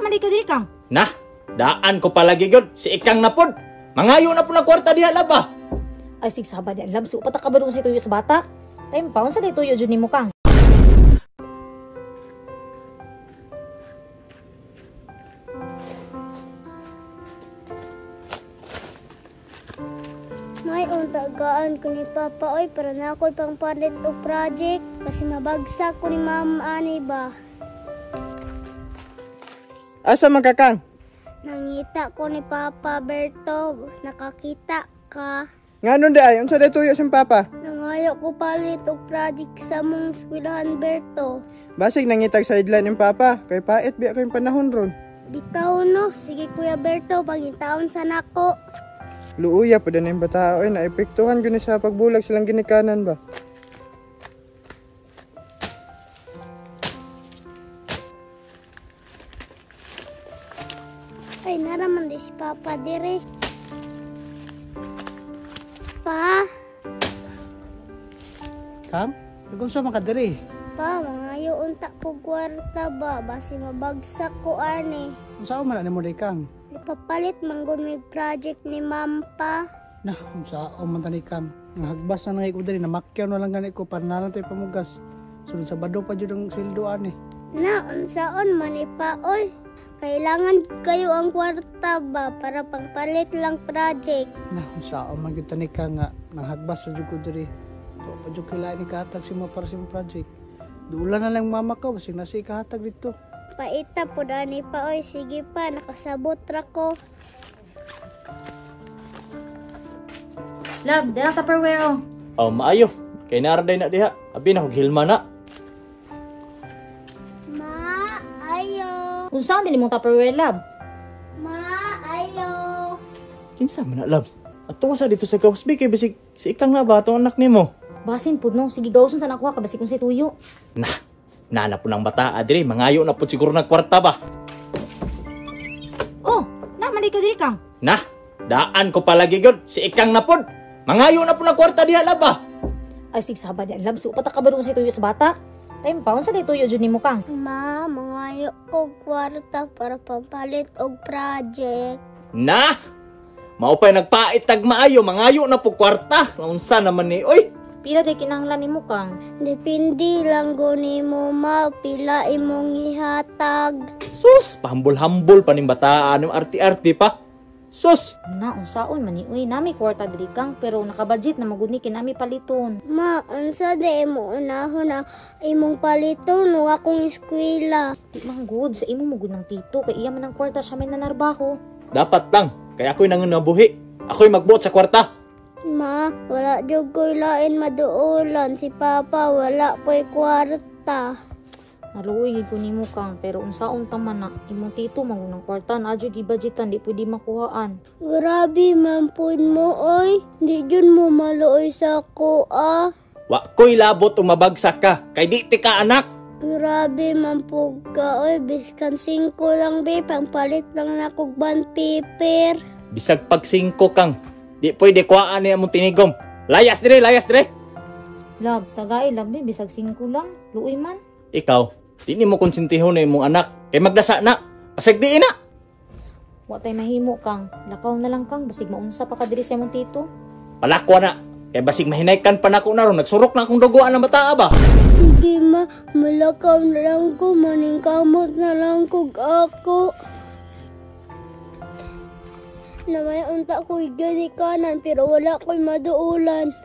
man di ka diri, Kang. Nah, daan ko palagi gyud si Ikang na pod. Mangayo na po ng kwarta diha lab ba. Ay sig saba di lab, so pata ka ba sa tuyo sa bata? Time pa unsa di tuyo jud nimo, Kang? May untagaan ko ni Papa oy para na ako'y pangpalit og project kasi mabagsak ko ni Ma'am ani ba. Asa man ka, Kang? Nangita ko ni Papa Berto, nakakita ka. Nganong di ay, unsa day tuyo sa papa? Nangayo ko palit og project sa mong eskwelahan, Berto. Basig nangitag sideline yung papa, kay pait biya kayong panahon ron. Bitaw no, sige Kuya Berto, pangitaon sa nako. Luuya pa din yung bata oy, naepektuhan gyud ni sa pagbulag silang ginikanan ba. Ay, naraman di si Papa dire. Pa, Kang, nagunsa man ka diri? pa, mangayo unta ko kwarta ba, basi mabagsak ko ani. Unsa man na nimo day, Kang? Ipapalit man gud mig project ni Ma'am pa. Nah, unsa man tani, Kang? Nga hagbas na nangay ko diri, namakyaw na lang gani ko para na lang tayo pamugas. Sunod sa bado pa jud ang sweldo ani. Na, unsaon man ni pa, oy. Kailangan kayo ang kwarta ba para pangpalit lang project. Nah, unsa man gyud tani, Kang, nga nanghagbas na jud ko diri. To pa jud kailangan ni kahatag si mo para sa imong project. Duula na lang mama ka, basig nasa ikahatag dito. Paita po ani pa, oy. Sige pa, nakasabot ra ko. Love, dira sa Tupperware oh. Oh, maayo. Kay nara day na diha. Abi na kog hilma na. Ma, ayo. Unsa din imong Tupperware, love? Ma, ayo. Kinsa man na labs? Ato sa dito sa gawas bi kay bisig si Ikang na ba atong anak nimo? Basin pud no, sige gawson sa nakuha ka basig unsay tuyo. Nah, nana po ng bata adre, mangayo na po siguro ng kwarta ba. Oh, na man di ka diri, Kang. Nah, daan ko palagi gyud si Ikang na pod. Mangayo na po ng kwarta diha lab ba. Ay sig saba di lab, so pata ka ba sa tuyo sa bata? Time pa unsa di tuyo jud nimo, Kang? Ma, mangayo ko kwarta para pampalit og project. Nah, maupay nagpait tag maayo, mangayo na po kwarta. Unsa naman ni oy? Pila day kinahanglan nimo, Kang? Depende lang guni mo, ma, pila imong ihatag. Sus, pahambol-hambol pa ning bata, ano arti-arti pa. Sus, Na unsaon man ni oy, nami kwarta diri, Kang, pero nakabudget na magud ni kinami paliton. Ma, unsa di mo unahon na imong paliton o akong eskwela. Di man gud sa imo mo gud ng tito kay iya man ang kwarta siya may nanarbaho. Dapat lang kay ako'y nanganabuhi. Ako'y magbuot sa kwarta. Ma, wala jud ko'y lain maduulan. Si Papa wala po'y kwarta. Naluoy gid ko nimo, Kang, pero unsaon ta man na imong tito man gud ng kwarta na adyo gibudgetan di pwede makuhaan. Grabe man pud mo, oy. Di jud mo maluoy sa ako, ah. Wa ko'y labot o mabagsak ka kay di ti ka anak. Grabe man pud ka, oy. Biskan 5 lang, be. Pangpalit lang na kog bond paper. Bisag pag 5, Kang, di pwede kuhaan ni among tinigom. Layas dire, layas dire. Love, tagay love be, bisag 5 lang, luoy man. Ikaw, di nimo konsentihon na imong anak kay magdasa na. Pasig di na. Wa tay mahimo, Kang. Lakaw na lang, Kang, basig maunsa pa ka diri sa imong tito. Palakwa na. Kay basig mahinaykan pa nako na ron, nagsurok na akong duguan ng bata ba. Sige ma, malakaw na lang ko, maningkamot na lang kog ako. Namay unta ko'y ganikanan pero wala ko'y maduulan.